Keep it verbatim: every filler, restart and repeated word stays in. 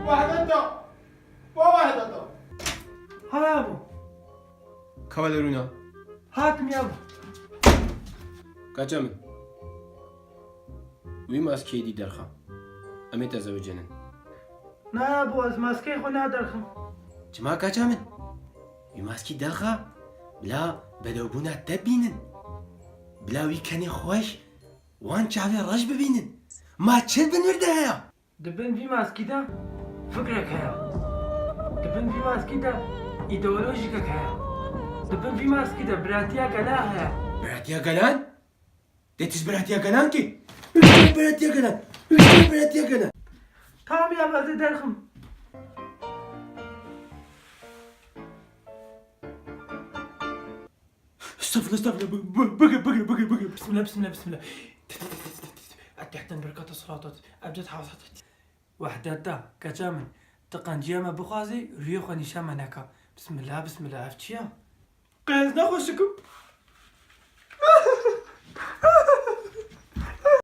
Wahdeto! Bo Wahdeto! Ha yabo. Kavalerûna. Hatim yabo. Kaça min. Wî maskeyê dî derxa. Em ê tezewicênin. Na yabo, ez maskeyê xwe naderxim. Çima kaça min? Wî maskî derxa. Bila bedewbûna te bînin. Bila wî kenê xweş wan çavê reş bibînin. Ma çi bin wir de heye? Di bin vî maskî de fikrek heye. Di bin vî maskî de îdeolojîkek heye. Di bin vî maskî de biratiya gela heye. Biratiya gelan? Dê tu ji biratiya gelan kî? Biratiya gelan. Biratiya gelan. Tamam yabo, ez ê derxim. Estağfurullah, estağfurullah. Bıgı, bıgı, bıgı, bıgı, bıgı. Bismillah, bismillah, bismillah. Etehten berkata salatat. Ebced hafsat. Wahdet da, keça min. Ti qenciya me bixwazî, rûyê xwe nîşan me neka. Bismillah, bismillah, ev çi ya? Qey ez nexweşikim.